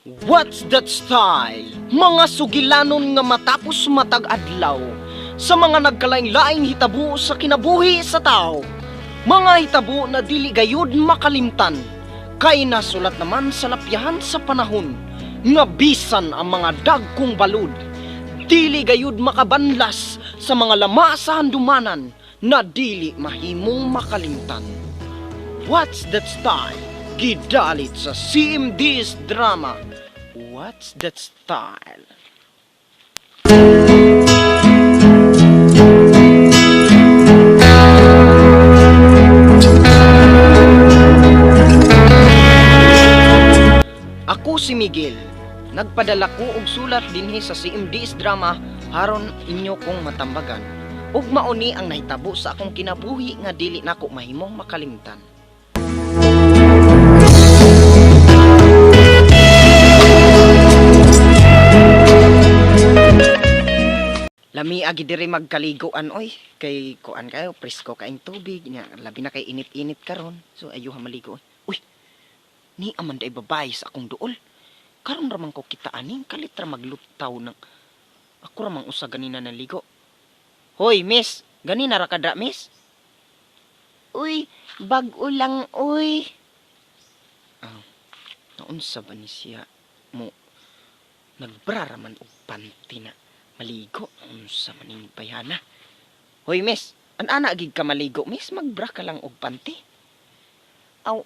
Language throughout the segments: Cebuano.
What's that style? Mga sugilanon nga matapos matag adlaw sa mga nagkalaing-laing hitabo sa kinabuhi sa tao. Mga hitabo na dili gayud makalimtan kay nasulat naman sa lapyahan sa panahon nga bisan ang mga dagkong balud dili gayud makabanlas sa mga lama sa handumanan na dili mahimong makalimtan. What's that style? Gidalit sa CMD's drama. What's that style? Ako si Miguel. Nagpadala ko og sulat dinhi sa CMD's drama haron inyo kong matambagan. Ug mauni ang nahitabo sa akong kinabuhi nga dili nako mahimong makalimtan. Lami agi diri magkaliguan oy kay kuan kayo presko kaing tubig nya labi na kay init-init karon, so ayuha maligo oy. Uy, ni aman day babae sa akong duol. Karon ra man ko kita aning kalit ra maglutaw ng ako ra mang usa ganina naligo. Hoy miss, ganina ra kadra miss? Uy, bag-o lang oy. Ah, naunsa ba ni siya mo nagbra ra man og panty na maligo, unsa man ning bayana? Hoy miss, an-ana gid ka maligo miss, magbra ka lang og panty. Aw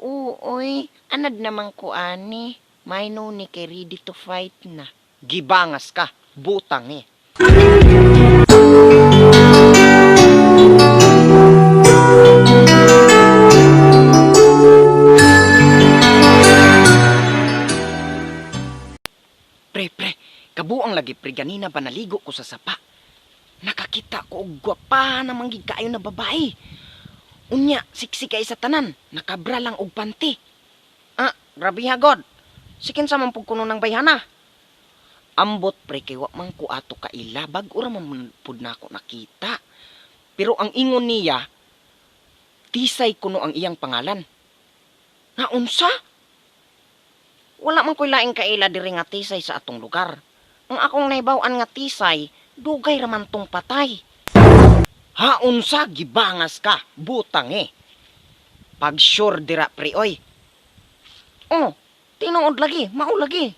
oy, anad naman ko ani. May no ni kay ready to fight na. Gibangas ka, butang eh. Pre, pre, kabuang lagi pre ganina ba naligo ko sa sapa. Nakakita ko og gwapa naman gid kaayo na babae. Unya, siksi kay sa tanan, nakabra lang og panty. Ah, grabe ha god. Sikin sa man pud kuno ng bayhana. Ambot pre kay wa man ko ato kaila, bag-o ra man pud nako nakita. Pero ang ingon niya, Tisay kuno ang iyang pangalan. Nga unsa? Wala man ko'y laing kaila diri nga Tisay sa atong lugar. Ang akong nahibaw-an nga Tisay, dugay ra man tong patay. Ha unsa, gibangas ka, butang eh. Pag sure dira pre oy. Oh, tinuod lagi, mao lagi.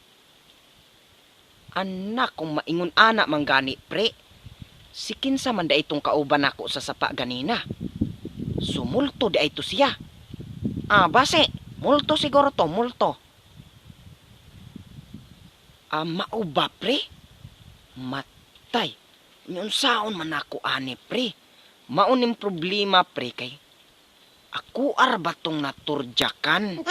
Anak kung maingon ana man gani pre. Si kinsa man da itong kauban nako sa sapa ganina. Sumulto di ay to siya. Ah, base, multo siguro to, multo. Ah, mao ba pre? Matay. Yun saon man ako ani pre. Mao ning problema pre kay ako arba tong naturjakan.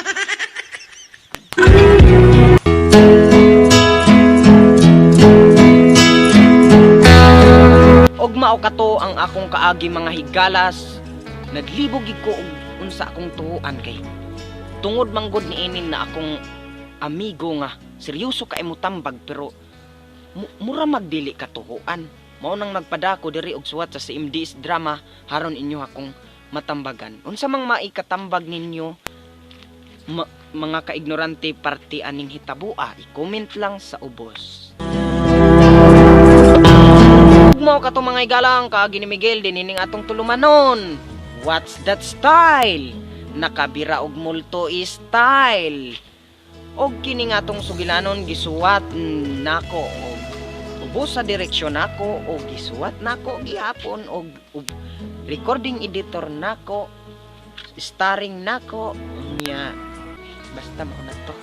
Og mao kato ang akong kaagi mga higalas. Naglibog gid ko og unsa akong tuoan kay tungod manggod niini na akong amigo nga seryoso kay mo tambag pero mura magdili katuhuan. Mao nang nagpadako diri og suwat sa CMD's drama haron inyo akong matambagan. Unsa mang maikatambag ninyo mga kaignorante parte aning hitabua, i-comment lang sa ubos. Ug mao kato mga igalang kaagi ni Miguel dinining atong tulumanon. What's that style? Nakabira og multo style. Og kini nga atong sugilanon gisuwat nako og ubos sa direksyon nako og gisuwat nako gihapon og recording editor nako, starring nako niya, basta mao na to.